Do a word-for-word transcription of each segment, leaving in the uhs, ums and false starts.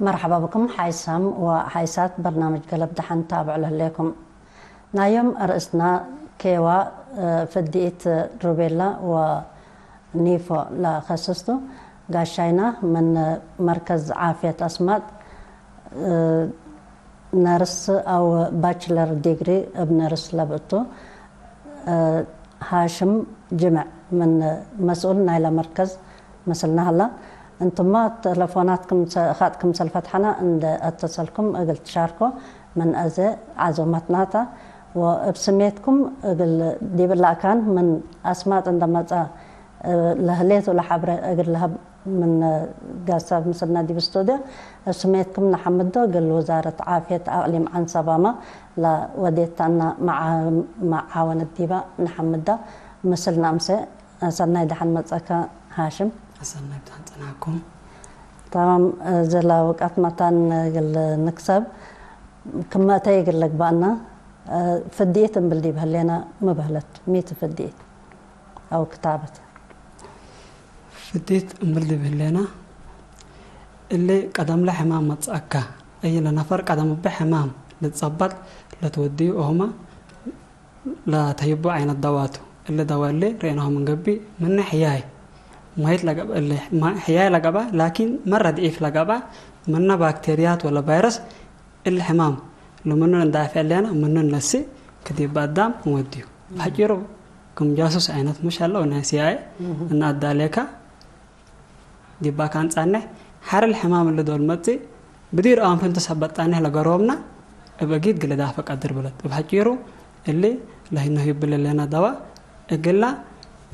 መርሐባ ብኩም ሓይሳም ወሓይሳት በርናምጅ ገለብ ደሐን ታብዑ ለህሌኩም። ናዮም አርእስና ኬዋ፣ እ፣ ፍድኢት ሩቤላ ወኒፎ ለከስስቱ ጋሻይና ምን መርከዝ ዓፍየት አስማጥ፣ እ፣ ነርስ አው ባችለር ዲግሪ እብ ነርስ ለብእቱ፣ እ፣ ሃሽም ጅምዕ ምን መስኡል ናይለ መርከዝ ምስልና ሀላ። እንቱመ ተለፎናት ክም ሰ-፣ ኻጥ ክምሰል ፈትሐነ እንዴ አተሰልኩም እግል ትሻርኮ ምን አዜ ዓዙመትናተ ወእብ ስሜትኩም እግል ዲብለ አካን ምን አስማጥ እንዴ መጸ ለህሌቱ ለሐብሬ እግል ለሀብ ምን ጋሳብ ምስልና ዲብ ስቱድዮ እብ ስሜትኩም ነሐምዶ እግል ውዛረት ዓፍየት አቅሊም ዐንሰባመ ለወዴታና መዓ-፣ መዓወነት ዲበ ነሐምዳ። ምስልና አምሴ ሰናይ ደሐን መጸእከ ሃሽም። አሰናይ ብታን ጸናኩም። ተማም፣ እዘ ለውቀት መታን እግል ንክሰብ ክመ እተይ እግል ልግበአና፣ ፍድኢት እምብል ዲብ ህሌና ሚ በህለት፣ ሚት ፍድኢት አው ክታበት? ፍድኢት እምብል ዲብ ህሌና፣ እሊ ቀደምለ ሕማም መጽአከ፣ አይ ለነፈር ቀደም እበ ሕማም ልትጸበጥ ለትወድዩ ኦህመ፣ ለተህይቡ ዓይነት ደዋ ቱ። እሊ ደዋ እሊ ርኤናሁ ምን ገብእ፣ ምነ ሕያይ ማይት ለገብአ፣ እሊ ማ-፣ ሕያይ ለገብአ፣ ላኪን መረ ድዒፍ ለገብአ፣ ምነ ባክቴርያት ወለ ቫይረስ እሊ ሕማም ለምኑን እንዳፊዕ እሌና፣ ምኑን ነስእ ከዲብ አዳም እንወድዩ። እም። ሐጪሩ ክም ጃሱስ ዓይነት ሙሽ ሀለ፣ ወናይ ሲአይኤ እም። እና አዳሌካ ዲባ ካን ጻንሕ፣ ሐር ለሕማም እሊ ዶል መጽእ፣ ብዲር አዋንፊ እንቱ ሰበት ጻንሕ ለገሮምና፣ እብ እጊድ ግል ዳፈ ቀድር ብለት። እብ ሐጪሩ፣ እሊ ለህኖ ህይብ ለሌና ደዋ፣ እግላ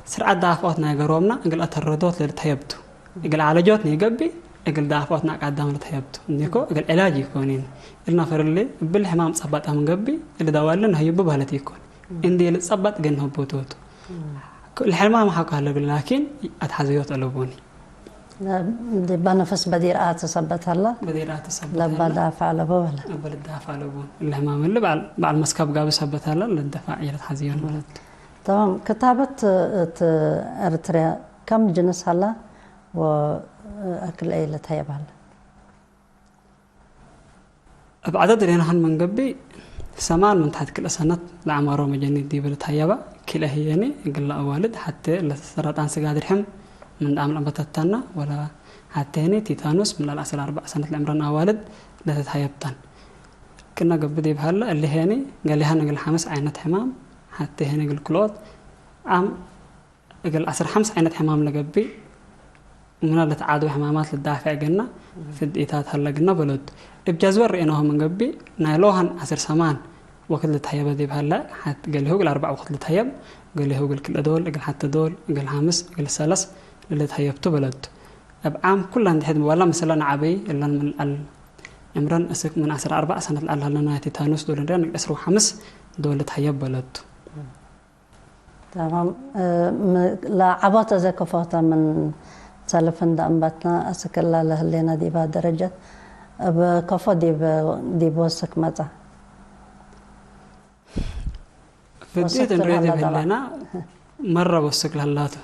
ስርዓት ዳፈኦት ናይ ገሮምና፣ እግል አተረዶት ለልትሀየብ ቱ። እግል ዓለጆት ንገብእ፣ እግል ዳፈኦት ናይ አቃዳም ለልትሀየብ ቱ። እንዲኮ፣ እግል ዕላጅ ኢኮኒን። እሊ ነፈር እሊ፣ እብል ሕማም ጸባጣ ምን ገብእ፣ እሊ ደዋ እሊ ነህይቡ በህለት ኢኮን። እንዴ ልትጸበጥ ግን ህቡቶቱ። ለሕማም ሐቆ ሀለ እግል ላኪን አትሐዘዮት አለቡኒ። ዲበ ነፍስ በዲር አትሰበት ሀለ። በዲር አትሰበት ለበ ሀለ። ዳፍ አለቡ በለ። ለበ ልዳፍ አለቡ። ለሕማም እሊ በዓል፣ በዓል መስከብ ጋብ ሰበት ሀለ፣ ለደፋዕ የለት ሐዘዮን በለት። ተማም። ክታበት እት ኤርትርያ ከም ጅንስ ሀለ ወአክል አይ ልትሀየብ ሀለ? እብ ዐደድ ርኤናሀን ምን ገብእ፣ ሰማን ምን ተሐት ክልኤ ሰነት ለአዕማሮም አጀኒት ዲብ ልትሀየባ፣ ክልኤ ህዬኒ እግል ለአዋልድ ሐቴ ለሰረጣን ስጋድ ርሕም ምን ዳም ለአንበተተና፣ ወለ ሐቴ ህኒ ቲታኑስ ምን ለዐስር አርበዕ ሰነት ለዕምረን አዋልድ ለትትሀየብ ተን። ክእነ ገብእ ዲብ ሀለ፣ እሊ ህዬኒ ገሌሀን እግል ሐምስ ዓይነት ሕማም፣ ሐቴ ህኒ እግል ክልኦት ዓም እግል ዐስር ሐምስ ዓይነት ሕማም ለገብእ፣ ምነ ለተዓድወ ሕማማት ልዳፌዕ እግልና ፍድኢታት ሀለ እግልና በለቱ። እብ ጀዝወር ርኤናሁ ምን ገብእ፣ ናይ ሎሀን ዐስር ሰማን ወክድ ልትሀየበ ዲብ ሀለ፣ ሐት ገሌሁ እግል አርበዕ ወክድ ልትሀየብ፣ ገሌሁ እግል ክልኤ ዶል፣ እግል ሐቴ ዶል፣ እግል ሐምስ፣ እግል ሰለስ ለልትሀየብ ቱ በለቱ። እብ ዓም ኩለን ድሕድ ወላ ምስለ ነዐበይ እለን ምን ለዐል ዕምረን እስክ ምን ዐስር አርበዕ ሰነት ለዐል ሀለና ናይ ቲታኑስ ዶል እንዴ ንግ ዐስር ወሐምስ ዶል ልትሀየብ በለቱ። ተማም። እ፣ ም-፣ ለዐቦት አዜ ከፎተ ምን ሰልፍ እንደ አንበትና፣ አስክ እላ ለህሌነ ዲባ ደረጀት፣ እብ ከፎ ዲብ፣ ዲብ ወስክ መጽአ። ፍድኢት ወስክ እንሬ ለሀላ ዲብ ጠባዕ። ህሌና፣ መረ ወስክ ለሀላቱ።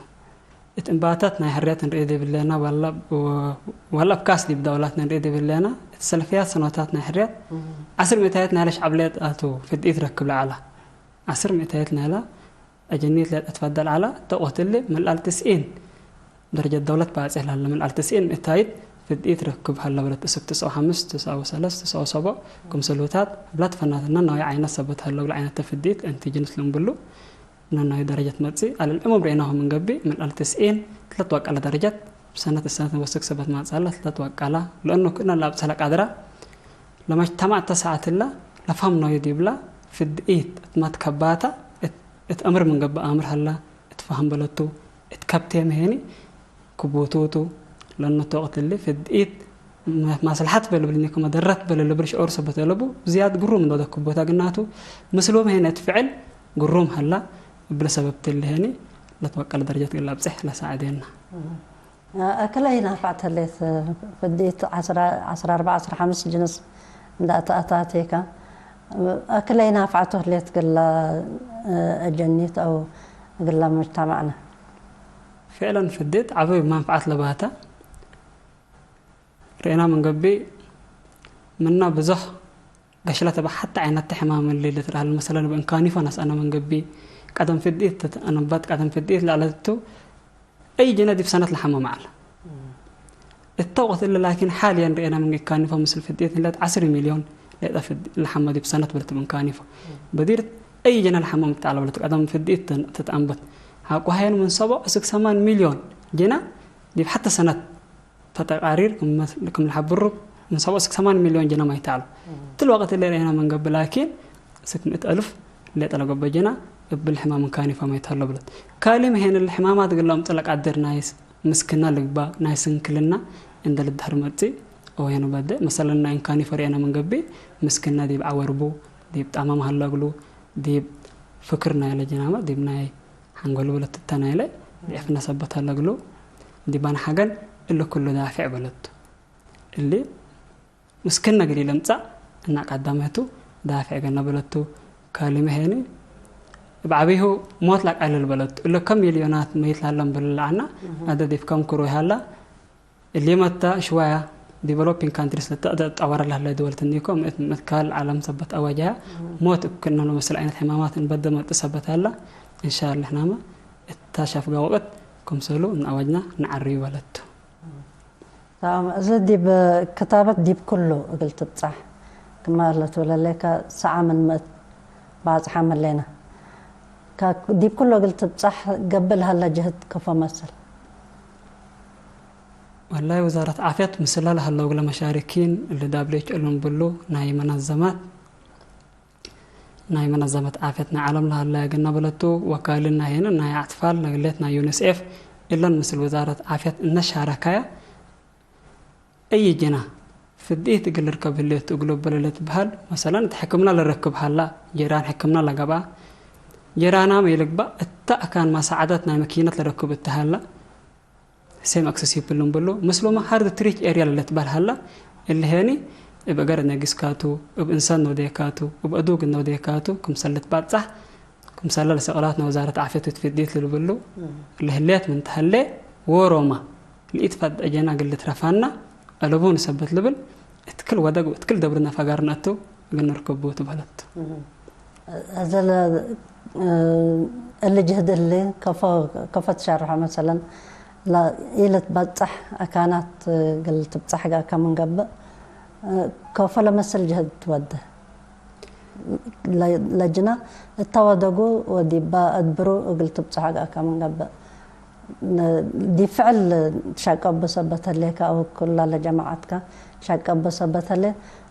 እት እንባታት ናይ ሕርየት እንሬ ዲብ ህሌና፣ ወላ፣ ወ-፣ ወላ እብ ካስ ዲብ ደውላትና እንሬ ዲብ ህሌና፣ እት ሰልፍያት ሰኖታት ናይ ሕርየት፣ እም። ዐስር ሚእታየት ናይለ ሸዕብ ሌጣቱ ፍድኢት ረክብ ለዐላ። ዐስር ሚእታየት ናይለ አጀኒት ሌጠ ትፈደል ዐለ። እተ ወቅት እሊ ምን ለዐል ትስዒን ደረጀት ደውለት ባጽሕ ለሀለ፣ ምን ለዐል ትስዒን ሚእታይት ፍድኢት ርክብ ሀለ በለት። እስክ ትስዕ ወሐምስ፣ ትስዕ ወሰለስ፣ ትስዕ ወሰቦዕ ክምሰልሁታት እብላ ትፈናትነ ናዩ ዓይነት ሰበት ሀለው። ለዓይነተ ፍድኢት አንቲጅንስ ልንብሉ ምነ ናዩ ደረጀት መጽእ። ዐለ ልዕሙም ርኤናሁ ምን ገብእ፣ ምን ለዐል ትስዒን ትለት ወቀለ ደረጀት ብሰነት እሰነት ወስክ ሰበት ማጽአለ ትለት ወቀላ። ለእኑ ክእነ ለአብጽሕ ለቃድረ ለመጅተማዕ እተ ሰዓት እለ ለፈህም ናዩ ዲብለ ፍድኢት እት መትከባተ እት፣ እት አምር ምን ገብእ አምር ሀለ እት ፈህም በለቱ። እት ከብቴ መሄኒ ክቡቱ ቱ። ለእኑ እተ ወቅት እሊ ፍድኢት መ-፣ ማስለሐት በ ልብል እኒ ከመ ደረት በ ለልብል ሽዑር ሰበት አለቡ። ዝያድ ግሩም እንዶ ክቡተ ግናቱ ምስሉ መሄኒ እት ፍዕል ግሩም ሀለ። እብለ ሰበብት እሊ ሄኒ ለትወቀለ ደረጀት እግል ለአብጽሕ ለሳዕዴና። አክለ ኢናፍዐት ህሌት፣ ፍድኢት ዐስራ፣ ዐስራ አርበዕ፣ ዐስራ ሐምስ ጅንስ እንደ አተ-፣ አታቴከ፣ አክለ ኢናፍዐቱ ህሌት ግላ አጀኒት አው ግላ ሙጅተማዕነ? ፍዕለን ፍድኢት ዐቢ መንፈዐት ለባተ ርኤና ምን ገብእ፣ ምና ብዙሕ ገሽለት እብ ሐቲ ዓይነት ሕማም እሊ ልትረሀል፣ መሰለን እብ እንካኒፎ ነስአነ ምን ገብእ፣ ቀደም ፍድኢት ትትአንበት፣ ቀደም ፍድኢት ለዐለቱ፣ አይ ጅነ ዲብ ሰነት ለሐመ መዓል። እተ ወቅት እሊ ላኪን፣ ሓልየን ርኤና ምን እንካኒፎ ምስል ፍድኢት ህለት ዐስር ሚልዮን ሌጠ ፍድ-፣ ለሐመ ዲብ ሰነት ብለት እብ እንካኒፎ። በዲር አይ ጅነ ለሐመ ምትዐለ ብለት፣ ቀደም ፍድኢት ትን-፣ ትትአንበት። ሐቆ ሀየን ምን ሰቦዕ እስክ ሰማን ሚልዮን ጅነ ዲብ ሐተ ሰነት ተቀቃሪር ክም መስ-፣ ክም ለሐብሩ፣ ምን ሰቦዕ እስክ ሰማን ሚልዮን ጅነ ማይ ተዐሉ። እም። እትል ወቅት እሊ ርኤና ምን ገብእ ላኪን፣ እስክ ምእት አልፍ ሌጠ ለገብአ ጅነ እብል ሕማም እንካኒፎ ማይ ተዐሎ ብለት። ካልም ሄን እሊ ሕማማት እግል ለአምጽእ ለቃድር ናይ ስ-፣ ምስክና ልግባእ፣ ናይ ስንክልና እንዴ ልድሀር መጽእ፣ አው ሄኑ በደ። መሰለን ናይ እንካኒፎ ርኤና ምን ገብእ፣ ምስክና ዲብ ዐወርቡ፣ ዲብ ጣማም ሀላ እግሉ፣ ዲብ ፍክር ናይለ ጅናመ፣ ዲብ ናይ ሐንጎል ብለት እተ ናይለ፣ ዲዕፍነ ሰበት ሀለ እግሉ፣ ዲባን ሐገን እሊ ኩሉ ዳፌዕ በለቱ። እሊ ምስክነ እግል ኢለምጸእ እና ቀዳመቱ ዳፌዕ ገነ በለቱ። ካልመ ሄኒ እብ ዐቢሁ ሞት ለአቃልል በለቱ። እለ ከም ሚልዮናት መይት ለሀለ እምብል ለዐና፣ እህ። አደ ዲብ ከም ክሩይ ሀላ፣ እሊመ እተ ሽዋያ ዲቨሎፒንግ ካንትሪስ ለተጠወረ ለህለ ድወል ትኒኮ፣ ምእት ምእት ካል ዐለም ሰበት አዋጅሀ፣ እህ። ሞት እብ ክእነ ምስል አይነት ሕማማት እንበደ መጽእ ሰበት ሀላ፣ እንሻአላህ ሕናመ እተ ሸፍጋ ወቅት ክምሰሉ እንአወጅና ነዐርዩ በለቱ። ታም፣ እዚ ዲብ ክታበት ዲብ ኩሉ እግል ትብጻሕ ክመ ለትብለሌከ ሰዓ ምን ምእት ባጽሓ መሌነ። ከ-፣ ዲብ ኩሉ እግል ትብጻሕ ገብእ ለሀለ ጅህድ ከፎ መስል? ወላይ ወዛረት ዓፍየት ምስለ ለሀለው እግለ መሻሪኪን እሊ ዳብሌች እሉን ብሉ ናይ መነዘማት ናይ መነዘመት ዓፍየት ናይ ዐለም ለሀለ እግልነ በለቱ፣ ወካልነ ሄነ ናይ አጥፋል ለግሌት ናይ ዩኒሴፍ እለን ምስል ወዛረት ዓፍየት እነ ሻረካየ። እይ ጅና ፍድኢት እግል ልርከብ ህሌቱ እግሉ በለ ልትበሀል፣ መሰለን እት ሕክምና ለረክብ ሀላ፣ ጅራን ሕክምና ለገብአ፣ ጅራናም ኢልግባእ እተ አካን መሳዕደት ናይ መኪነት ለረክብ እተ ሀላ፣ ሴም አክሰሲብል እሉም ብሉ። ምስሉመ ሃርድ ትሪች ኤርያ ለልትበህል ሀላ፣ እሊ ሄኒ እብ እገር ነጊስካቱ፣ እብ እንሰን ነውዴካቱ፣ እብ አዱግ ነውዴካቱ፣ ክምሰል ልትባጻሕ፣ ክምሰለ ለሰቅላት ናይ ወዛረት ዓፍየት እት ፍድኢት ልልብሉ፣ እም። ለህሌት ምን ተሀሌ፣ ዎሮማ፣ ለኢትፈድአ ጀና እግል ልትረፋና፣ አለቡ ንሰበት ልብል፣ እት ክል ወደግ ወእት ክል ደብርነ ፈጋር ነአቱ፣ እግል ንርክቡ ትበህለት። እም። እዘ ለ-፣ እ፣ እሊ ጅህድ እሊ ከፎ፣ ከፎ ትሸርሖ መሰለን፣ ለ-፣ ኢልትበጸሕ አካናት እግል ትብጸሕ ገአከ ምን ገብእ፣ እ፣ ከፎ ለመስል ጅህድ ትወዴ። ለ-፣ ለጅነ እተ ወደጉ ወዲበ አድብሩ እግል ትብጸሖ ገአከ ምን ገብእ። ን-፣ ዲብ ፍዕል ትሸቀቡ ሰበት ህሌከ አው ኩላ ለጀማዐትከ ትሸቀቡ ሰበት ህሌ፣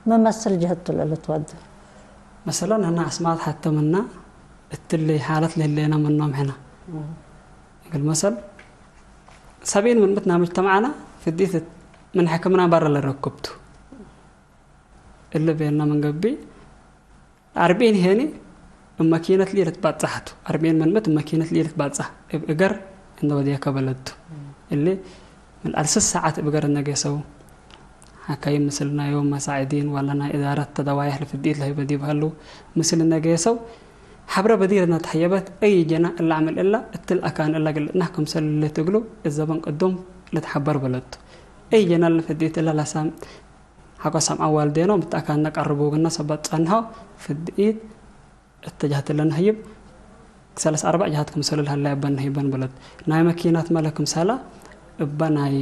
ሚ መስል ጅህድ ቱ ለልትወዴ? መሰለን፣ ህነ አስማት ሐተ ምነ እትሊ ሓለት ለህሌነ ምኖም ሕነ። እም። እግል መሰል፣ ሰብዒን ምን ምእት ናይ ሙጅተመዕነ ፍዲት ምን ሕክምና በረ ለረክብቱ። እሊ ቤነ ምን ገብእ፣ አርብዒን ሄኒ እብ መኪነት ልኢልትባጻሕ ቱ። አርብዒን ምን ምእት እብ መኪነት ልኢልትባጻሕ፣ እብ እገር እንደ ወዴከ በለቱ። እሊ ምን አልስስ ሰዓት እብ እገር እነ ጌሰው፣ ሐካይም ምስል ናዮም መሳዕዲን ወለ ናይ እዳረት ተደዋየሕ ለፍድኢት ለህይበ ዲብ ሀሉ፣ ምስል እነ ጌሰው፣ ሐብረ በዲር እነ ተሐየበት፣ አይ ጀና እለ አምዕል እለ፣ እትል አካን እለ ግልጥናህ ክምሰል ልትግሉ፣ እዘበን ቅዱም ልትሐበር በለቱ። አይ ጀና ለፍድኢት እለ ለሳም ሐቆ ሰምዐ ዋልዴኖም እት አካንነ ቀርቡግነ ሰበት ጸንሐው፣ ፍድኢት እተ ጀህት ለነህይብ ሰለስ አርበዕ ጀሃት ክምሰል ለሀለ እበ ነህይበን በለት። ናይ መኪናት መለ ክምሰላ እበ ናይ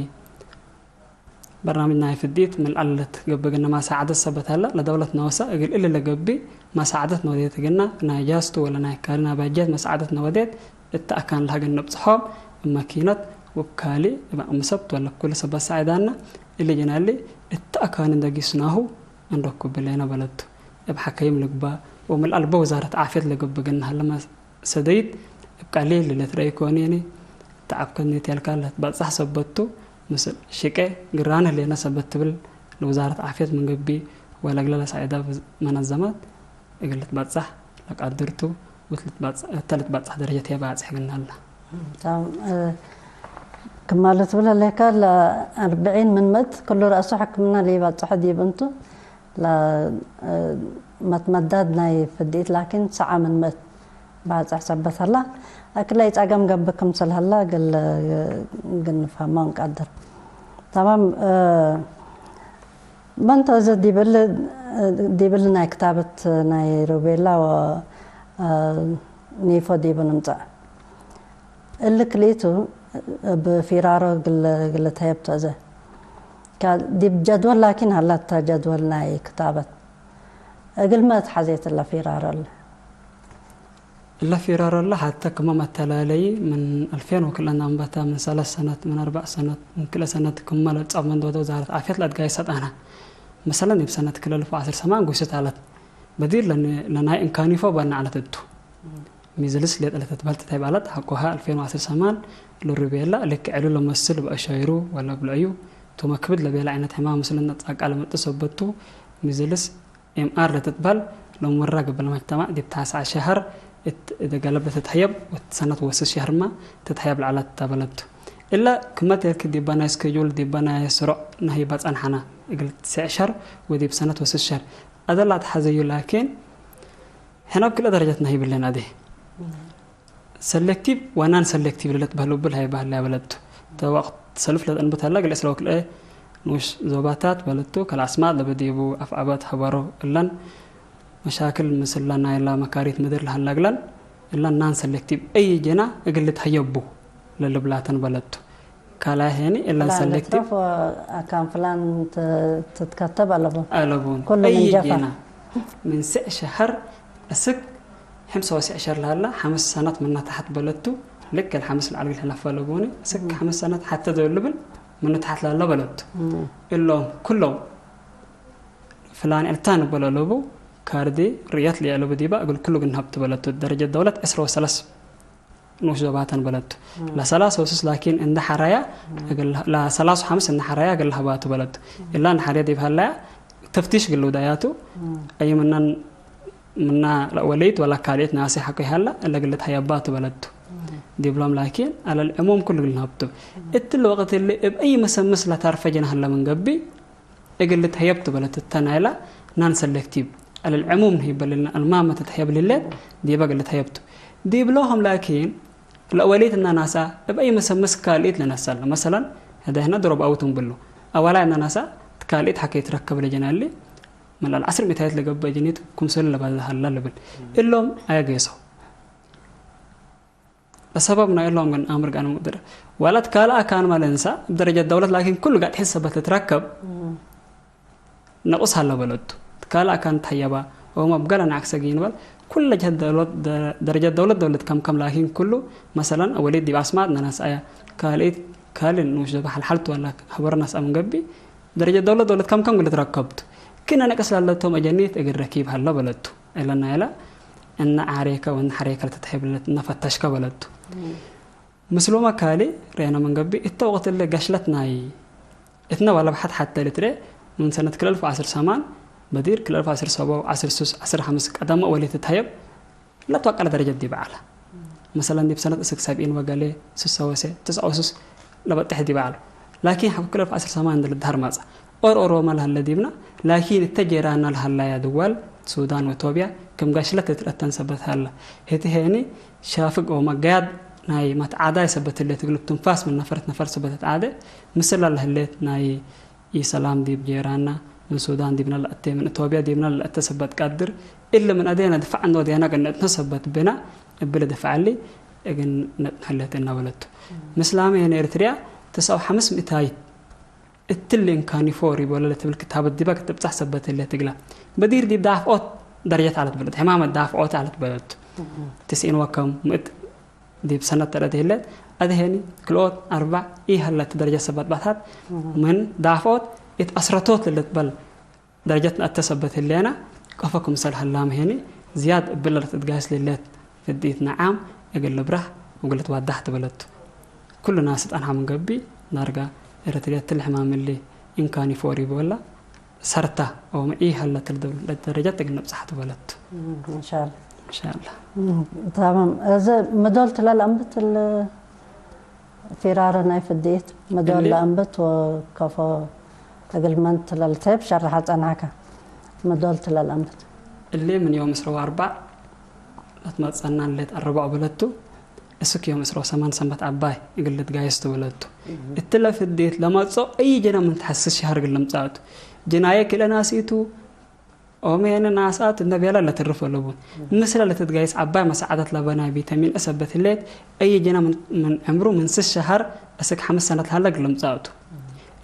በርናምጅ ናይ ፍድኢት ምን አለት ገብእ ግነ መሳዕደት ሰበት ሀለ፣ ለደውለት ነወሰ እግል እሊ ለገብእ መሳዕደት ነወዴት ግነ ናይ ጃስቱ ወለ ናይ ካሊ ናይ ባጀት መሳዕደት ነወዴት እተ አካን ለሀገን ነብጽሖም እብ መኪነት ወእብ ካሊ እብ አቅም ሰብት ወለ ኩሉ ሰበት ሳዕዳነ እሊ ጅናሊ እተ አካን እንደ ጊስናሁ እንረኩብ ብሌነ በለቱ። እብ ሐከይም ልግባእ ወምን አልቦ ወዛረት ዓፍየት ለገብእ ግነ ሀለ ሰደይት እብ ቀሊል ለልትረኤ ኢኮኔኒ። ተዐብከ ኔቴልካ ለትበጸሕ ሰበት ቱ፣ ምስል ሽቄ ግራን ህሌነ ሰበት ትብል ለወዛረት ዓፍየት ምን ገብእ ወለእግለ ለሳዕዳ መነዘማት እግል ልትበጸሕ ለቃድር ቱ፣ ወእት ልትበጸ-፣ እተ ልትበጸሕ ደረጀት ህዬ ባጽሕ እግልነ ሀላ። ታም፣ እ፣ ክማለ ትብል ህሌከ፣ ለአርብዒን ምን ምእት ክሉ ረአሱ ሕክምና ለኢበጽሖ ዲብ እንቱ፣ ለ-፣ እ፣ መትመዳድ ናይ ፍድኢት ላኪን ሰዓ ምን ምእት ባጽሕ ሰበት ሀላ። አክለ ኢጸገም ገብእ ክምሰል ሀላ እግል፣ እግል ንፍሀሞ እንቀድር። ተማም፣ እ፣ መንተ እዘ ዲብ እሊ፣ ዲብ እሊ ናይ ክታበት ናይ ሩቤላ ወ፣ እ፣ ኒፎ ዲቡ ንምጸእ። እሊ ክልኢቱ እብ ፊራሮ እግል፣ እግል ተየብቶ እዘ። ከ-፣ ዲብ ጀድወል ላኪን ሀላ እተ ጀድወል ናይ ክታበት። እግልመ እት ሐዜት እለ ፊራሮ እለ። እለ ፊራሮ እለ ሐተ ክመ መተላለይ ምን አልፌን ወክልኤን አንበተ ምን ሰለስ ሰነት፣ ምን አርበዕ ሰነት፣ ምን ክልኤ ሰነት ክመ ለጸብመን ዶደ ወዛረት ዓፍየት ለአትጋይ ሰጠነ። መሰለን እብ ሰነት ክልኤ አልፍ ወዐስር ሰማን ጉስት ዐለት። በዲር ለነ-፣ ለናይ እንካኒፎ በነ ዐለት እቱ። ሚዝልስ ሌጠ ለትትበህል ትታይብ ዐለት፣ ሐቆሀ አልፌን ወዐስር ሰማን ለሩቤላ ልክ ዕሉ ለመስል በአሻይሩ ወለ ብልዕዩ ቱ መክብድ ለቤለ ዐይነት ሕማም ምስል ነጻቃ ለመጡ ሰበቱ። ሚዝልስ ኤም አር ለትትበህል ለሙመራ ገብለ መጅተማዕ ዲብ ታስዐ ሸሀር እት እደ ገለብ ለትትሀየብ ወእት ሰነት ወስስ ሸሀርመ ትትሀየብ ለዐለት ተ በለቱ። እለ ክመ ቴርክ ዲበ ናይ ስኬጁል ዲበ ናይ ስሮዕ ነህይበ ጸንሐነ እግል ትስዕ ሸሀር ወዲብ ሰነት ወስስ ሸሀር። አደ ላትሐዘዩ ላኪን ሕነ እብ ክልኤ ደረጀት ነህይብ እለን አዴ። ሰሌክቲቭ ወናን ሰሌክቲቭ ለልትበህሉ እብል ሀይበ ሀለ በለቱ። ተ ወቅት ሰልፍ ለተንብት ሀለ እግል እስለ ወክልኤ ንኡሽ ዞባታት በለቱ። ከለአስማጥ ለበዲቡ አፍዐበት ሀበሮ እለን መሻክል ምስለ ናይላ መካሪት ምድር ለሀላ እግለን እለን ናን ሰሌክቲቭ አይ ጀና እግል ልትሀየቡ ለልብላተን በለቱ። ካልኣይ ሄኒ እለን ፍላን ሰሌክቲቭ ልትረፍ ወአካን ፍላን ት-፣ ትትከተብ አለቡ። አለቡን። ኩሉ አይ ምን ጀፋ። ጌና ምን ስዕ ሸሀር እስክ ሕምሰ ወስዕ ሸር ለሀላ ሐምስ ሰነት ምነ ተሐት በለቱ። ልክ ለሐምስ ለዐል እግል ሕለፈ አለቡኒ። እስክ ሐምስ ሰነት ሐተ ዘው ልብል ምኑ ተሐት ለሀለ በለቱ። እም። እሎም ኩሎም ፍላን ዕልታን እበለ አለቡ። ካርዲ ርእየት ለአለቡ ዲባ እግል ኩሉ እግል ንሀብቱ በለቱ። ደረጀት ደውለት ዕስራ ወሰለስ ንኡሽ ዞባተን በለቱ። ለሰላስ ወስስ ላኪን እንደ ሐራያ እግል፣ ለሰላስ ወሐምስ እንደ ሐራያ እግል ለሀባቱ በለቱ። እላ እንደ ሐርየ ዲብ ሀላያ ተፍቲሽ እግል ልውዳያቱ። አይ ምናን፣ ምና ወለይት ወላ ካልእት ናሲ ሐቆ ይሀላ እለ እግል ልትሀየባቱ በለቱ። ዲብሎም ላኪን አለል ዕሙም ኩሉ እግል ንሀብቱ። እትለ ወቅት እሊ እብ አይ መሰምስ ለታርፈ ጀና ሀለ ምን ገብእ እግል ልትሀየብ ቱ በለቱ። እተ ናይላ ናን ሰሌክቲቭ፣ ዐለል ዕሙም ንህይበ ልልና፣ እልማመ ትትሀየብ ልሌት ዲበ እግል ልትሀየብ ቱ። ዲብሎሆም ላኪን፣ ለአወሊት እና ናሳ እብ አይ መሰምስ ካልኢት ለነሰል። መሰለን፣ ህዳይህነ ድሮብ አውት እንብሉ። አወላይ እና ናሳ ካልኢት ሐከ ይትረከብ ለጀናሊ፣ ምን ለዐስር ሚታይት ለገብእ ጀኒት ክምሰሉ ለባዘ ሀላ ልብል። እሎም አያጌሰው። ለሰበብ ናይ እሎም ግን አምር ጋር መቅደር ወለት ካልእ አካን ማለንሳ እብ ደረጀት ደውለት ላኪን ኩሉ ጋር ትሕስ ሰበት ልትረከብ ነቁስ ሀለ በለቱ። ካልእ አካን ተሀየባ ወመ እብ ገለ ነዓክሰ ጊን በል ኩለ ጀህት ደውለት ደ-፣ ደረጀት ደውለት ደውለት ከም ከም ላኪን ኩሉ መሰለን አወሊት ዲብ አስማጥ ነነስአያ ካልኢት ካልእ ንኡሽ ዘበ ሐልሐልቱ ወላ ሀበር ነስአ ምን ገብእ ደረጀት ደውለት ደውለት ከም ከም እግል ልትረከብቱ። ክእነ ነቅስ ላለቶም አጀኒት እግል ረኪብ ሀለ በለቱ። እለ ናይለ እነ ዓሬከ ወእነ ሐሬከ ለትትሀይብ ለእነ ፈተሽከ በለቱ። ምስሉመ ካሊ ርኤነ ምን ገብእ፣ እተ ወቅት እለ ገሽለት ናይ እትነ ወለብሐት ሐቴ ልትርኤ፣ ምን ሰነት ክል አልፍ ወዐስር ሰማን በዲር ክል አልፍ ወዐስር ሰቦ፣ ዐስር ሱስ፣ ዐስር ሐምስ ቀደመ ወሌ ትትሀየብ፣ ለትወቀለ ደረጀት ዲብ ዐለ። መሰለን ዲብ ሰነት እስክ ሰብዒን ወገሌ፣ ስሰ ወሴ፣ ትስዐ ወሱስ ለበጥሕ ዲብ ዐለ። ላኪን ሐቆ ክል አልፍ ወዐስር ሰማን እንደ ልድሀር መጽአ። ኦር ኦሮመ ለሀለ ዲብነ፣ ላኪን እተ ጄራነ ለሀለያ ድወል፣ ሱዳን ወቶብያ፣ ክም ገሽለት እት ረአተን ሰበት ሀለ። ህቲ ሄኒ ሻፍግ ኦመ ገያድ ናይ መትዓዳይ ሰበት ህሌት እግል ትንፋስ ምን ነፈር እት ነፈር ሰበት እትዓደ፣ ምስላ ለህሌት ናይ ኢሰላም ዲብ ጄራነ፣ ምን ሱዳን ዲብነ ለአቴ፣ ምን እቶብያ ዲብነ ለአቴ ሰበት ቀድር፣ እሊ ምን አዴነ ድፋዕ እንዶ ዴነ ቅነትነ ሰበት ብነ፣ እብሊ ድፋዕ እሊ እግል ነጥን ህሌት እነ በለቱ። ምስላመ ሄኒ ኤርትርያ ትስዐ ወሐምስ ሚእታይት እትሊ እንካኒፎሪ ወለ ለትብል ክታበት ዲበ ክትብጻሕ ሰበት ህሌት እግላ። በዲር ዲብ ዳፍዖት ደረጀት ዐለት በለት፣ ሕማመት ዳፍዖት ዐለት በለት። ትስዒን ወከም ምእት ዲብ ሰነት ተረድ ህሌት፣ አድሄኒ ክልኦት አርበዕ ኢሀለት ደረጀት ሰበት ባታት ምን ዳፍዖት እት አስረቶት ለልትበል ደረጀት ነአተ ሰበት ህሌነ፣ ቀፎ ክምሰል ሀላም ሄኒ ዝያድ እብለ ለትትጋይስ ልሌት ፍዲት ነዓም እግል ልብረህ ወእግል ልትዋዳሕ ትበለቱ። ኩሉ ናስ ጸንሐ ምን ገብእ፣ ዳርጋ ኤረትርየ እትሊ ሕማም እሊ እንካን ይፎሪ ብወላ፣ ሰርታ ወመ ኢሀለት ለደረጀት እግል ነብጽሐ ትበለቱ። እም፣ እንሻላ። እንሻላ። እም፣ ታማም። እዘ መዶል ትላል አንብት ል- ፊራረ ናይ ፍድኢት መዶል እሊ ለአንብት ወከፎ እግል መንት ለልተይብ ሸርሐ ጸንሐከ። መዶል ትለል አንብት። እሊ ምን ዮም እስሮ ወአርበዕ ለትመጸና ሌት አርበዕ በለቱ። እስክ ዮም እስሮ ሰማን ሰንበት ዐባይ እግል ልትጋየስ ቱ በለቱ። እም። እትለ ፍድኢት ለመጽኦ እይ ጀና ምን ተሐስስ ሸሀር እግል ልምጻእቱ። ጅናየ ክልኤ ናስኢቱ ኦሜነ ናስአት እንደ ቤለ ለትርፍ አለቡ። ምስለ ለትትጋይስ ዐባይ መሳዕደት ለበ ናይ ቪታሚን ኤ ሰበት ህሌት፣ አይ ጅና ምን፣ ምን ዕምሩ ምን ስስ ሸሀር እስክ ሐምስ ሰነት ለሀለ እግል ልምጸእ ቱ።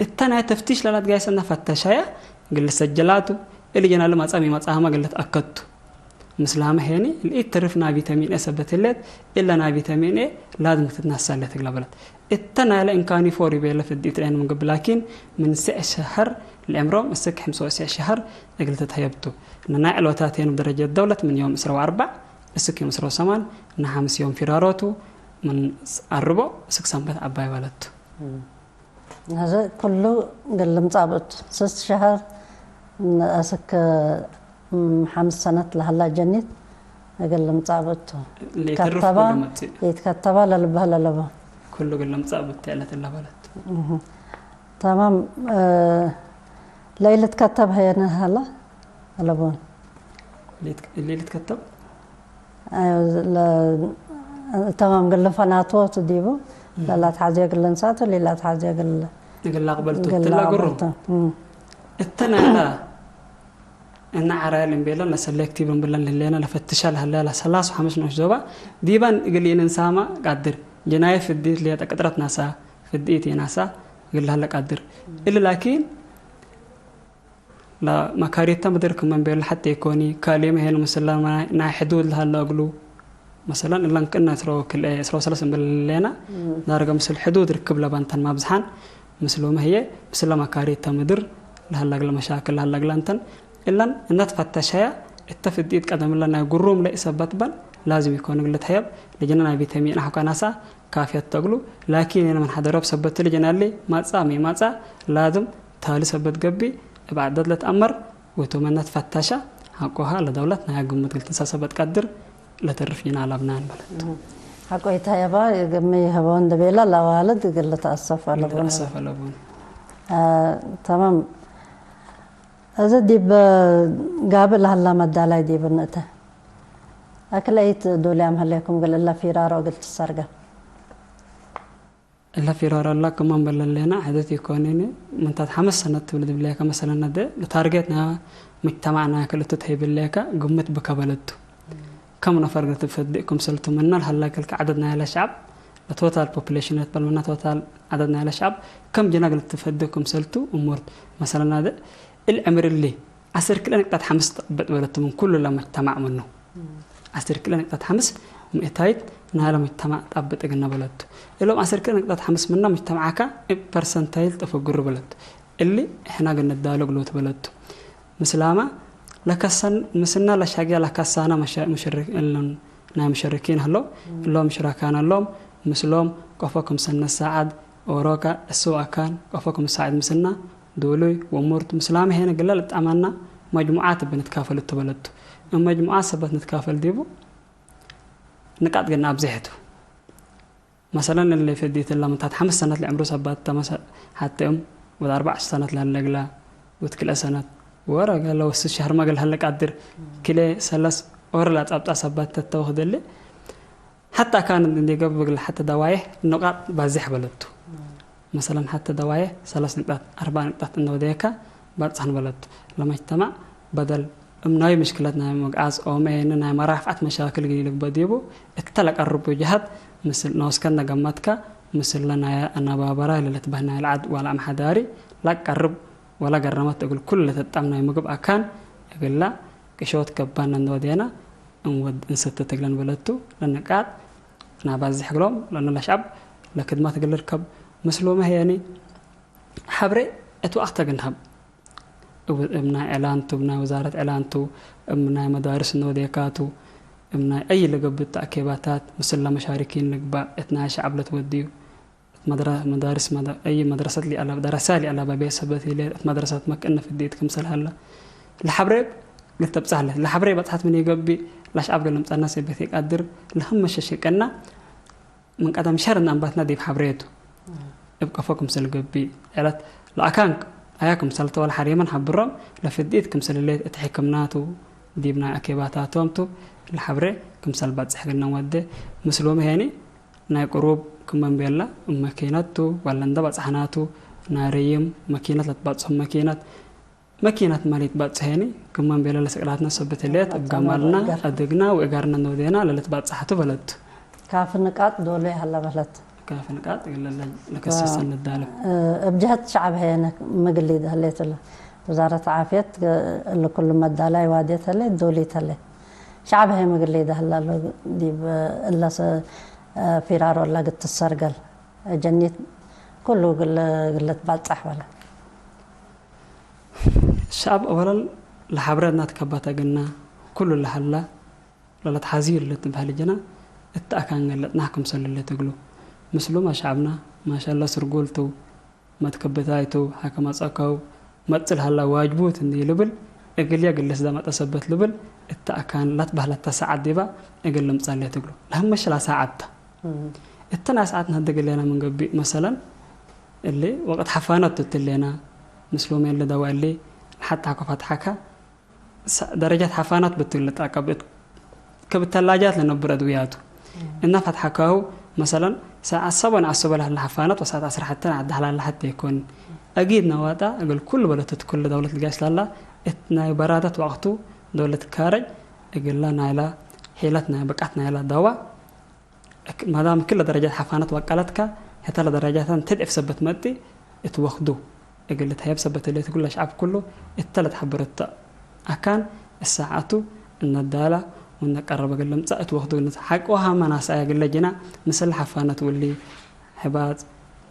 እተ ናይ ተፍቲሽ ለለትጋይሰነ ፈተሻየ እግል ልሰጀላ ቱ፣ እሊ ጅና ለመጽአ ሚ መጽአመ እግል ልትአከድ ቱ። ምስላመ ሄኒ፣ ለኢትትርፍ ናይ ቪታሚን ኤ ሰበት ህሌት፣ እለ ናይ ቪታሚን ኤ ላዝም ትትነሰእ ህሌት እግለ በለት። እተ ናይለ እንካኒ ፎር ቤለ ፍዲት ሌን ምግብ ላኪን፣ ምን ስዕ ሸሀር ለዕምሮም እስክ ሕምስ ወስዕ ሸሀር እግል ትትሀየብ ቱ። እነ ናይ ዕሎታቴን ብደረጀት ደውለት ምን ዮም ዕስራ ወአርበዕ እስክ ዮም ዕስራ ወሰማን፣ እነ ሐምስ ዮም ፊራሮቱ፣ ምን አርቦ እስክ ሰንበት ዐባይ በለት ቱ። እም። አዜ ኩሉ እግል ልምጻእ ብእቱ። ስስ ሸሀር እስክ፣ እም፣ ሐምስ ሰነት ለሀላ ጀኒት እግል ልምጻእ ብእቱ። ለኢተርፍ ከተባ፣ ኩሉ መጽእ። ኢትከተባ ለልበህል አለቡ። ኩሉ እግል ልምጻእ ብእቱ ያለት እለ በለት። እህ። ተማም፣ እ፣ ለኢልትከተብ ሀየነ ሀላ አለቡን። ለኢልት-፣ ለኢልትከተብ? አዮ፣ ለ-፣ ተማም፣ እግል ልፈናትዎ ቱ ዲቡ፣ እም። ለላትሐዜ እግል ልንሳቱ፣ ለኢላትሐዜ እግል፣ እግል ላቅበልቱ፣ እግል ትላገሩ። ላቅበልቱ። እም። እተ ናይላ እነ ዐራይል እምቤለን ለሰሌክቲቭ እምብለን ለህሌነ ለፈትሻ ለሀለ ለሰላስ ወሐምስ ኖሽ ዞባ ዲበን እግል ኢንንሳማ ቃድር። ጅናየ ፍዲት ሌጠ ቅጥረት ናሳ፣ ፍዲት ኢናሳ እግል ለሀለ ቃድር። እሊ ላኪን ለመካሪተ ምድር ክመ እምቤለ ሐቴ ኢኮኒ፣ ካልእመ ሄን ምስለ ናይ ሕዱድ ለሀለ እግሉ፣ መሰለን እለን ክእነ ዕስራ ወክልኤ፣ ዕስራ ወሰለስ እምብል ህሌነ፣ እም። ዳርገ ምስል ሕዱድ ርክብ ለበ እንተን ማብዝሐን፣ ምስሉመ ህዬ ምስለ መካሪተ ምድር ለሀለ እግለ መሻክል ለሀለ እግለ እንተን፣ እለን እነ ትፈተሸየ እተ ፍዲት ቀደምለ ናይ ግሩም ለኢሰበት በን ላዝም ኢኮን እግል ልትሀየብ፣ ልጅነ ናይ ቪታሚን አሕኳ ናሳ ካፍየት ተእግሉ፣ ላኪን እነ ምን ሐደረብ ሰበት ልጅነ እሊ ማጻ ሚ ማጻ ላዝም ታሊ ሰበት ገብእ እብ ዐደድ ለትአመር፣ ወእቱ ምነ ትፈተሸ ሐቆሀ ለደውለት ናይ ግምት እግል ትንሰእ ሰበት ቀድር ለተርፍ ጅና አለብናን በለት። እህ። ሐቆ ኢተሀየባ ግምት ይሀበው እንደ ቤለ ለአዋልድ እግል ልትአሰፍ አለቡን። ልትአሰፍ አለቡን። አ፣ ተማም። እዚ ዲብ ጋብእ ለሀላ መዳላይ ዲብ እንተ አክለ ኢት ዶልያም ሀሌኩም እግል እለ ፊራሮ እግል ትሰርገ። እለ ፊራሮ እለ ክመ እንበል ለህሌነ ዐደት ኢኮኒኒ፣ ምንታት ሐምስ ሰነት ትብል ዲብሌከ መሰለን፣ እደ ለታርጌት ናይ ሙጅተማዕ ናይ ክልቱ ተህይብ ህሌከ ግምት ብከ በለቱ። ከም ነፈር እግል ትፈድእ ክምሰልቱ ምነ ለሀላ ክልከ ዐደድ ናይለ ሸዐብ፣ ለቶታል ፖፑሌሽን እት በል ምነ ቶታል ዐደድ ናይለ ሸዐብ፣ ከም ጅነ እግል ትፈድእ ክምሰልቱ እሙርት። መሰለን፣ እደ እሊ ዕምር እሊ ዐስር ክልኤ ንቅጠት ሐምስ ጠብጥ በለቱ ምን ኩሉ ለመጅተማዕ ምኑ። ዐስር ክልኤ ንቅጠት ሐምስ ምእታይት ናይለ መጅተማዕ ጠብጥ እግልነ በለቱ። እሎም ዐስር ክልኤ ንቅጠት ሐምስ ምነ መጅተማዕከ እብ ፐርሰንታይል ተፈግሩ በለቱ። እሊ ሕነ እግል ንዳሉ እግሉ ቱ በለቱ። ምስላመ ለከሰን ምስልነ ለሸግየ ለከሳነ መሸ-፣ ሙሽሪ-፣ እሉን ናይ ሙሸርኪን ህለው፣ እሎም ሽረካነ እሎም፣ ምስሎም ቀፎ ክምሰል ነሳዐድ፣ ኦሮከ፣ እሱ አካን ቀፎ ክምሳዕድ ምስልነ፣ ዶሉይ ወሙርት ምስላመ ሄነ ግለ ልጠአመና መጅሙዓት እብ ንትካፈል እቱ በለቱ። እብ መጅሙዓት ሰበት ንትካፈል ዲቡ ንቃጥ ግና አብዜሕ ቱ። መሰለን፣ እሊ ፍዲት እለ ምንታት ሐምስ ሰነት ለዕምሩ ሰባት ተመሰ-፣ ሐቴ እም ወድ አርበዕ ሰነት ለህለ እግለ ወድ ክልኤ ሰነት ወረ እግለ ወስስ ሸህር መ እግል ለህለ ቃድር ክልኤ ሰለስ ወረ ለአጻብጣ ሰባት ተተወክድ እሊ ሐታ ካን እንዴ ገብእ እግል ሐተ ደዋዬሕ ንቃጥ ባዜሕ በለቱ። መሰለን፣ ሐተ ደዋዬሕ ሰለስ ንቅጣት፣ አርበዕ ንቅጣት እንደ ወደየካ በጽሐን በለቱ። ለመጅተማዕ በደል እም ናይ ምሽክለት ናይ መግዓዝ ኦመ የኒ ናይ መራፍዐት መሻክል እግል ኢልግበእ ዲቡ፣ እተ ለቀርቡ ጀሀት ምስል ኖስከ እንደ ገመትከ፣ ምስለ ናይ አነባበራይ ለልትበህል ናይ ለዐድ ወለአምሐዳሪ ለቀርብ ወለገረመት እግል ኩሉ ለተጠም ናይ ምግብ አካን እግለ ቅሾት ገባነ እንደ ወዴነ እንወድ እንሰትት እግለን በለቱ። ለንቃጥ ናባዝሕ እግሎም ለእነ ለሸዐብ ለክድመት እግል ልርከብ ምስሉመ ህየኒ ሐብሬ እት ወቅተ እግል ንሀብ። እብ፣ እብ ናይ እዕላን ቱ፣ እብ ናይ ወዛረት እዕላን ቱ፣ እብ ናይ መዳርስ እንወዴካ ቱ፣ እብ ናይ አይ ለገብእ ተአኬባታት ምስል ለመሻሪኪን ልግባእ እት ናይ ሸዐብ ለትወድዩ። እት መድረ-፣ መዳርስ መደ-፣ አይ መድረሰት ሊአለበ፣ ደረሳ ሊአለበ ቤት ሰበት ህሌት፣ እት መድረሰት መክእነ ፍዴት ክምሰል ሀለ። ለሐብሬ ልተብጻሕ ለ። ለሐብሬ በጽሐት ምን ኢገብእ፣ ለአሽዓብ ለልምጸና ሰበት ኢቀድር፣ ለህም መሸሸቀና ምን ቀደም ሸር እነ አንባትና ዲብ ሐብሬ ቱ። እብ ቀፎ ክምሰል ገብእ፣ ዐለት ለአካን አያ ክምሰልተ ወለሐሬመን ሐብሮም፣ ለፍዴት ክምሰል ህሌት እት ሕክምና ቱ፣ ዲብ ናይ አኬባታቶም ቱ፣ ለሐብሬ ክምሰል በጽሕ ግነ ወዴ። ምስሉም ሄኒ፣ ናይ ቅሩብ ክመ እንቤለ እብ መኪነት ቱ፣ ወለ እንደ በጽሐና ቱ፣ ናይ ረይም መኪነት ለትበጽሖም መኪነት፣ መኪናት ማል ኢትባጽሕ ሄኒ፣ ክመ እንቤለ ለሰቅላትነ ሰብት ህሌት፣ እብ እብ ጋማልና፣ ጋማልና፣ እገር። አድግና ወእጋርነ እንወዴና ለልትባጽሐቱ በለቱ። ካፍ ንቃጥ ዶሉ ይሀለ በለት። ካፍ ንቃጥ እግል ለከሰሰ አ፣ ንዳለ። እ፣ እብ ጀህት ሸዐብ ሄነ ምግል ኢደህሌት እለ። ወዛረት ዓፍየት እለ ኩሉ መዳላይ ዋዴት ህሌት፣ ዶሊት ህሌት። ሸዐብ ህይ ምግል ኢደህለ እለ ዲብ እለ ሰ-፣ ፊራሮ እለ ግትሰርገል። ጀኒት ኩሉ እግል፣ እግል ልትባጸሕ በለ። ሸዐብ አወለን ለሐብረ እናት ከባት አግና፣ ኩሉ ለሀላ ለለትሐዝዩ ለትበህል ጅና፣ እት አካን ገለጥናህ ክምሰል ለትግሉ። ምስሉም አሸዐብና፣ ማሻላ ስርጎል ቱ፣ መትከበታይ ቱ፣ ሐከ መጸከው፣ መጽእ ለሀላ ዋጅቡት እንዲ ልብል፣ እግልየ እግል ልስደመጠ ሰበት ልብል፣ እት አካን ለትበህለተ ሰዓት ዲባ እግል ልምጸእ ለትግሉ። ለህመሽላ ሰዓት ተ። እም። እተ ናይ ሰዓት ነሀድግ እሌና ምን ገብእ፣ መሰለን፣ እሊ ወቅት ሐፋነት ቱ እትሌና፣ ምስሉም እሊ ደዋ እሊ፣ ለሐት ሐኮ ፈትሐከ፣ ሰ-፣ ደረጃት ሐፋናት ብትልጣ ከብት-፣ ከብት ተላጃት ለነብር አድውያቱ። እም። እና ፈትሐካሁ፣ መሰለን፣ ሰዓት ሰቦ ነአሰቦ ለህለ ሐፋናት ወሰዓት ዐስር ሐቴ ነዐድሕ ላለ ሐቴ ይኮን። አጊድ ነዋጣ እግል ኩሉ በለተት ኩሉ ደውለት ልጋሽ ላላ እት ናይ በራደት ወቅቱ ደውለት ካረጅ እግላ ናይላ ሒለት ናይ ብቃት ናይላ ደዋ እክ-፣ ማዳም ክለ ደረጃት ሐፋነት ወቀለትከ፣ ህተ ለደረጃተን ተድዕፍ ሰበት መጥእ እት ወክዱ እግል ልትሀየብ ሰበት ህሌት እግል ለሸዐብ ኩሉ እተ ለትሐብረተ አካን እሳዓቱ እነዳላ ወእነቀረበ እግል ልምጸእ እት ወክዱ ንት ሐቆ ሀመ ናስአየ እግለ ጅና ምስል ሐፋነት ውሊ ሕባጽ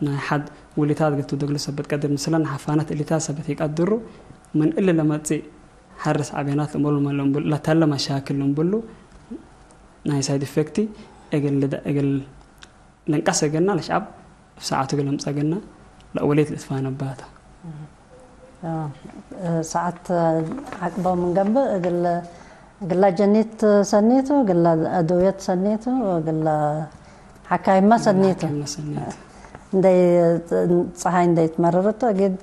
ናይ ሐድ ውሊታት እግል ትውደግሉ ሰበት ቀድር ምስለን ሐፋነት እሊታት ሰበት ኢቀድሩ ምን እሊ ለመጽእ ሐርስ ዐቤናት ልንበሉ ለተለ መሻክል ልንብሉ ናይ ሳይድ ኢፌክት እግል ልደ-፣ እግል ልንቀስ እግልና ለሸዐብ እብ ሰዓቱ እግል ልምጸእ እግልና ለአወሌት ልትፋነባታ። አ፣ ሰዓት ዐቅበው ምን ገብእ እግል፣ እግላ ጀኒት ሰኒቱ፣ እግላ አድውየት ሰኒቱ፣ እግላ ሐካይማ ሰኒቱ። ሐካይማ ሰኒቱ። እንደ ጸሓይ እንደ ይትመረረቱ እግል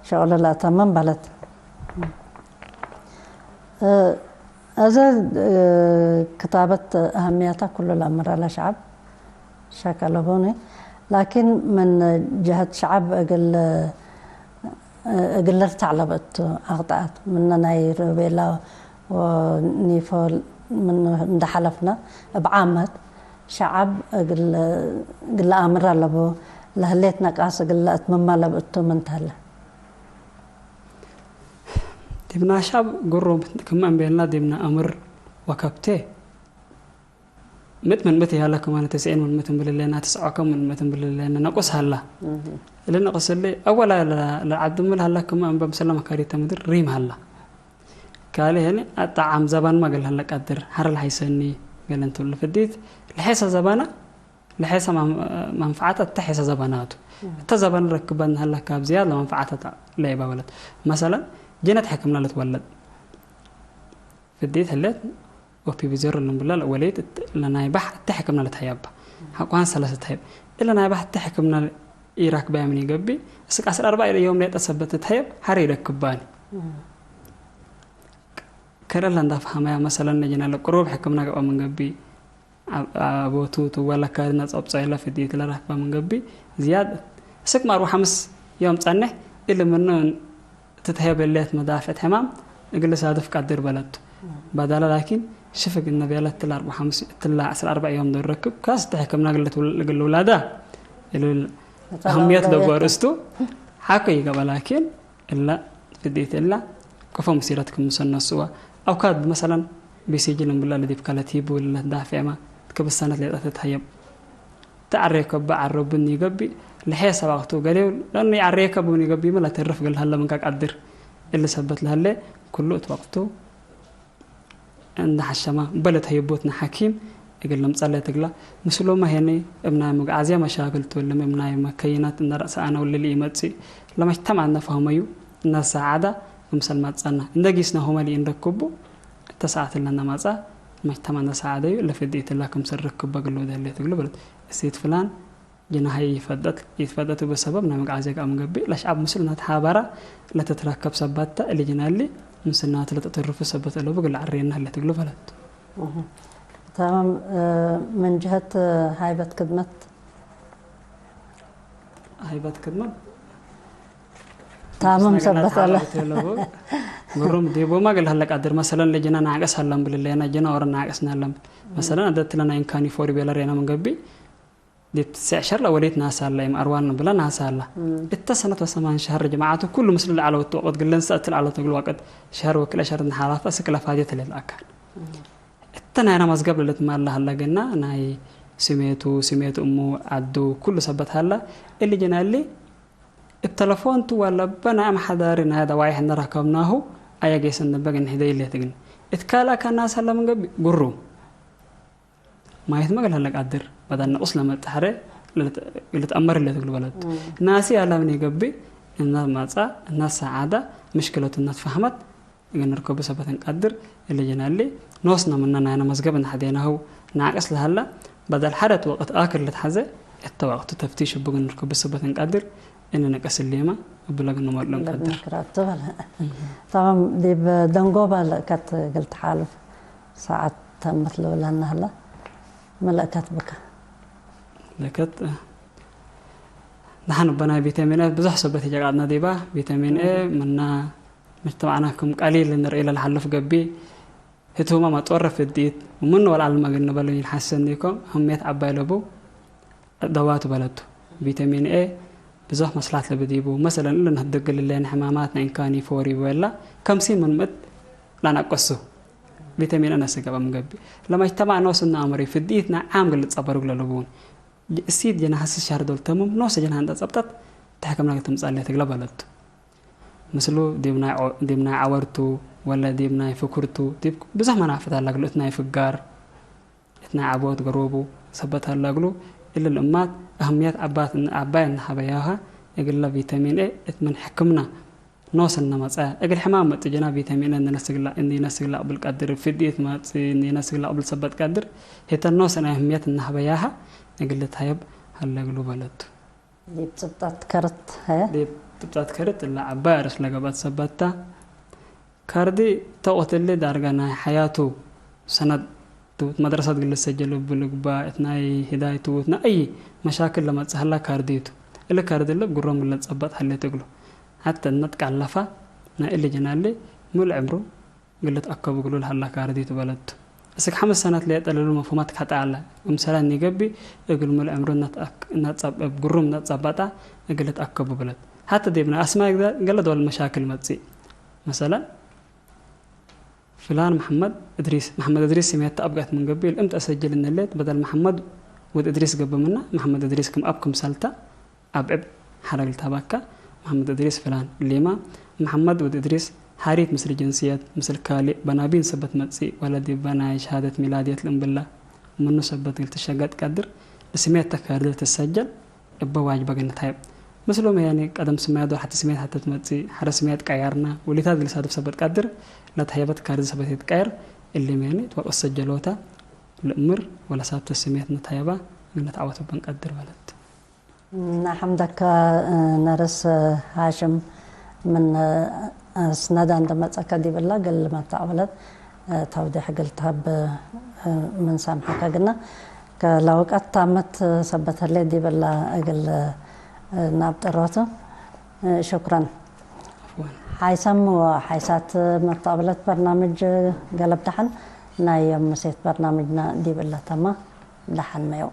ሸቅሎ ለአተመም በለት። እ፣ አዜ፣ እ፣ ክታበት አህምያታ ኩሉ ለአምረ ለሸዐብ ሸከለቡኒ። ላኪን ምን ጀሀት ሸዐብ እግል፣ እ፣ እግል ልርታዕ ለብእቱ አክጠአት ምነ ናይ ሮቤላ ወኒፎ ምን እንደ ሐለፍነ እብ ዓመት ሸዐብ እግል፣ እግል ለአምር አለቡ ለህሌት ነቃስ እግል ለአትምመ ለብእቱ ምን ተህለ። ዲብና ሸዐብ ግሩም ክመ እንቤልና ዲብና አምር ወከብቴ ምእት ምን ምእት ይሀለ ክመ ተስዒን ምን ምእት እንብል ህሌና፣ ትስዖ ከም ምን ምእት እንብል ህሌና ነቁስ ሀላ። እህ። እሊ ነቁስ እሊ አወላ ለ-፣ ለዐድሙ ለሀላ ክመ እንበ ምሰለ መካሪተ ምድር ሪም ሀላ። ካልእ ህኒ አጣዓም ዘባንመ እግል ሀለ ቀድር፣ ሐረ ለሐይሰኒ እግል እንቱ ለፍዲት ለሐይሰ ዘባና ለሐይሰ መን-፣ መንፈዓት እተ ሐይሰ ዘበናቱ። እም። እተ ዘበን ረክበን ሀለ ካብ ዝያድ ለመንፈዓት እተ ለይባ ወለት። መሰለን፣ ጅነት ሕክምና ልትወለድ። ፍዲት ህሌት ኦፒቪ ዜሮ ልንብላ ወሌት እት ለናይ ባሕ እተ ሕክምና ልትሀየባ። ሐቋን ሰለሰ ትሀየብ። እለ ናይ ባሕ እተ ሕክምና ኢራክባያ ምን ይገብእ፣ እስክ ዐስር አርባዕ ዮም ሌጠ ሰበት ትሀየብ፣ ሐሬ ይረክባኒ። እም። ከረለ እንዳ ፈሀመያ መሰለን ነጅነ ለቅሩብ ሕክምና ገብአ ምን ገብእ፣ አብ-፣ አቦቱ ትወለከ ነጸብጸ ኢለ ፍዲት ለረክበ ምን ገብእ፣ ዝያድ እስክ ማርቡ ሐምስ ዮም ጸንሕ፣ እሊ ምኑ ትትሀየብ ህሌት መዳፍዕት ሕማም እግል ልሳድፍ ቀድር በለቱ። በዳለ ላኪን ሽፍግ እነ ቤለት እትለ አርቡ ሐምስ፣ እትለ ዐስር አርበዕ ዮም ዶል ረክብ፣ ካስ እተ ሕክምና እግል ልትውል-፣ እግል ልውላዳ እሊ በጣም አህምየት ለቡ አውለውየት። አርእስቱ ሐቆ ይገበ ላኪን፣ እለ ፍዲት እለ ቆፎ ምሲረት ክምሰል ነስዋ። አውካድ መሰለን ቢሲጂ ልንብላ ለዲብ ከለ ቲቡ ለትዳፌመ ትክብሰነት ሌጠ ትትሀየብ። ተዐሬከበ ዐረቡኒ ገብእ ለሐሰብ ወቅቱ ገሌው ለእኑ ይዐሬከቡኒ ገብእመ ለተርፍ እግል ሀለ ምንቀ ቀድር። እሊ ሰበት ለሀለ ኩሉ እት ወቅቱ እንደ ሐሸመ በለ ተህይቦትነ ሐኪም እግል ልምጸእ ለትግላ። ምስሉመ ሄኒ እብ ናይ መግዓዝያ መሻክል ቱ፣ እልም እብ ናይ መከይናት እንደ ረአሰአነ ወልል ኢመጽእ ለመጅተማዕነ ፈህመዩ እነ ሰዓዳ ክምሰል መጸና እንደ ጊስናሁመ ለኢንረክቡ እተ ሰዓት እለ ነመጸ መጅተማዕነ ሰዓደዩ ለፍዲት እላ ክምሰል ርክበ እግል ልውደሌ ትግሉ በለት። እሲት ፍላን ጅናሀይ ይፈደት፣ ይትፈደት እብ ሰበብ ናይ መግዓዝያ ገአም ገብእ፣ ለሸዐብ ምስሉ ነትሓበረ ለትትረከብ ሰበት ተ፣ እሊ ጅናሊ ምስናት ለተተርፉ ሰበት አለቡ እግል ለዐሬና ህሌት እግሉ በለት። እህ። ተማም፣ እ፣ ምን ጀሀት ሃይበት ክድመት? ሃይበት ክድመት ታምም ሰበት አለ። ግሩም ዲቡማ እግል ሀለ ቃድር፣ መሰለን፣ ለጅነ ናቅስ ሀለን ብልሌነ፣ ጅነ ኦረ ናቅስነ ሀለን። መሰለን፣ አደትለ ናይ እንካኒ ፎሪ ቤለሬነ ምን ገብእ፣ ዲብ ትስዕ ሸር ለወሌት ናሰ ሀለ፣ እም አርዋን ብለ ናሰ ሀለ። እተ ሰነት ወሰማን ሸህር ጀማዓቱ ኩሉ ምስል ለዐለ ወቅት፣ ወቅት ግለን ሰእት ለዐለ ተግል ወቅት ሸህር ወክልኤ ሸህር እንደ ሓላፈ እስክ ለፋዴት ለልአካን። እተ ናይና መዝገብ ለልትማለ ሀለ፣ ግና ናይ ስሜቱ፣ ስሜት እሙ፣ ዐዱ፣ ኩሉ ሰበት ሀለ። እሊ ጀናሊ እብ ተለፎን ቱ ወለበ ናይ አምሐዳሪ ናይ ደዋይሕ እንደ ረከብናሁ አየ ጌሰ እንበ ግን ሕደይ ሌት ግን እት ካልእ አካን ናስ ሀለ ምን ገብእ ግሩም ማየት መገል ሀለ ቃድር በዳል ነቁስ ለመጽሐረ ልትአመር ሌት እግሉ በለቱ። ናሲ አላ ምን ይገብእ እና ማጻ እና ሰዓዳ ምሽክለቱ እና ትፋህመት እግል ንርከቡ ሰበት እንቀድር። እሊ ጀናሊ ኖስነ ምነ ናይነ መዝገብ እንሐዜናሁ ናቅስ ለሀለ፣ በደል ሐደት ወቅት አክር ልትሐዘ፣ እተ ወቅቱ ተፍቲሽ እቡ እግል ንርከቡ ሰበት እንቀድር። እኒ ነቀስ እሊመ እብለ እግል ንመልኦ እንቀድር። ንክራቱ በለ። ተማም፣ ዲብ ደንጎባ ለእከት እግል ተሓልፍ ሰዓት ተመት ልብለነ ህለ። ሚ ለእከት ብከ? ለእከት፣ ነሐን እበ ናይ ቪታሚን ኤ ብዙሕ ሰበት ኢጀቃጥነ ዲባ። ቪታሚን ኤ ምነ መጅተማዕና ክም ቀሊል እንርእይ ለልሓልፍ ገብእ፣ ህቱመ መጦረ ፍዲት ወምን ወለዐልመ እግል ንበል ኢልሐሰኒኮ፣ አህምየት ዐባይ ለቡ ደዋቱ በለቱ። ቪታሚን ኤ ብዙሕ መስላት ለቡ ዲቡ። መሰለን፣ እሊ ነህድግ ለህሌነ ሕማማት ናይ እንካኒ ፎሪ ወላ ከምሲን ምን ምእት ለነቅሱ። ቪታሚን ኤ ነስእ ገብአ ምን ገብእ፣ ለመጅተማዕ ኖስ እና አመሪ ፍዲት ናይ ዓም እግል ልትጸበሩ እግል ለልቡን። እሲት ጀናሐ ስስ ሸህር ዶል ተምም ኖሰ ጀናሐ እንደ ጸብጠት ተሕክምነ ትምጸእ ሌት እግለ በለቱ። ምስሉ ዲብ ናይ ዖ-፣ ዲብ ናይ ዐወርቱ ወለ ዲብ ናይ ፍኩርቱ ዲብ ብዙሕ መናፍት ሀለ እግሉ፣ እት ናይ ፍጋር፣ እት ናይ ዐቦት ገሮቡ ሰበት ሀለ እግሉ። እሊ ለእማት አህምየት ዐባት እን-፣ ዐባይ እንሀበያሃ እግለ ቪታሚን ኤ እት ምን ሕክምነ ኖስ እነ መጽአ እግል ሕማም መጽእ ጀና ቪታሚን ኤ እንዴ ነስግላ፣ እንዴ ነስግላ ቅብል ቀድር፣ ፍድየት መጽእ እንዴ ነስግላ ቅብል ሰበት ቀድር፣ ህተ ኖስ ናይ አህምየት እንሀበያሃ እግል ልትሀየብ ሀለ እግሉ በለቱ። ዲብ ጽብጣት ከርት፣ ሀየ? ዲብ ጽብጣት ከርት እለ ዐባይ አርስ ለገብአት ሰበት ተ። ካርዲ ተወቅት እሊ ዳርጋ ናይ ሐያቱ ሰነት ቱ፣ እት መድረሰት እግል ልሰጀል እቡ ልግባእ፣ እት ናይ ህዳይ ቱ፣ እት ናይ አይ መሻክል ለመጽእ ሀላ ካርዲ ቱ። እሊ ካርዲ እለ እብ ግሮም እግል ልትጸበጥ ሀሌት እግሉ። ሐተ እነ ትቃለፋ ናይ እሊ ጀናሊ ሙል ዕምሩ እግል ልትአከቡ እግሉ ለሀላ ካርዲ ቱ በለቱ። እስክ ሐምስ ሰነት ሌጠ ለሉ መፍሁማት ከጠ ዐለ። ክምሰለ እንገብእ እግል ሙል ዕምሩ እነ ትአክ-፣ እነ ትጸብ-፣ እብ ግሩም እነ ትጸበጣ እግል ልትአከቡ በለት። ሐተ ዲብ ናይ አስማይ ገለ ዶል መሻክል መጽእ። መሰለን፣ ፍላን መሐመድ እድሪስ፣ መሐመድ እድሪስ ስሜት ተአብቀት ምን ገብእ፣ ለእምት አሰጅል እንሌት፣ በደል መሐመድ ወድ እድሪስ ገብእ ምነ፣ መሐመድ እድሪስ ክም አብ ክምሰልተ አብዕብ ሐረግ ልታባካ፣ መሐመድ እድሪስ ፍላን። ሊማ፣ መሐመድ ወድ እድሪስ ሐሪት ምስል ጅንስየት፣ ምስል ካልእ በናቢን ሰበት መጽእ፣ ወለ ዲበ ናይ ሸሃደት ሚላድየት ለእምብለ ምኑ ሰበት እግል ትሸገጥ ቀድር፣ ለስሜት ተካርድ ልትሰጀል፣ እበ ዋጅበ እግል ንትሀየብ። ምስሉም ያኒ ቀደም ስመያት ወሐቲ ስሜት ሐተ ትመጽእ፣ ሐረ ስሜት ቀያርነ፣ ወሊታት እግል ሳድፍ ሰበት ቀድር፣ ለትሀየበት ካርድ ሰበት ኢትቀየር፣ እሊም ያኒ ትወቅስ ሰጀሎተ ለእምር ወለሳብተ ስሜት ንትሀየባ እግል ንትዐወት እበ እንቀድር በለት። ነሐምደከ ነርስ ሃሽም ምን አስነዳ እንደ መጸከ ዲብላ እግል መተአወለት ተውዴሕ እግል ተሀብ ምን ሳምሐከ ግና፣ ከለወቀት ታመት ሰበት ህሌት ዲብላ እግል ናብጠሮቱ። ሹክረን። ዐፍወን። ሐይሰም ወሐይሳት መተአወለት በርናምጅ ገለብ ደሐን ናይ ዮም ምሴት በርናምጅና ዲብላ ተማ። ደሐን መየው።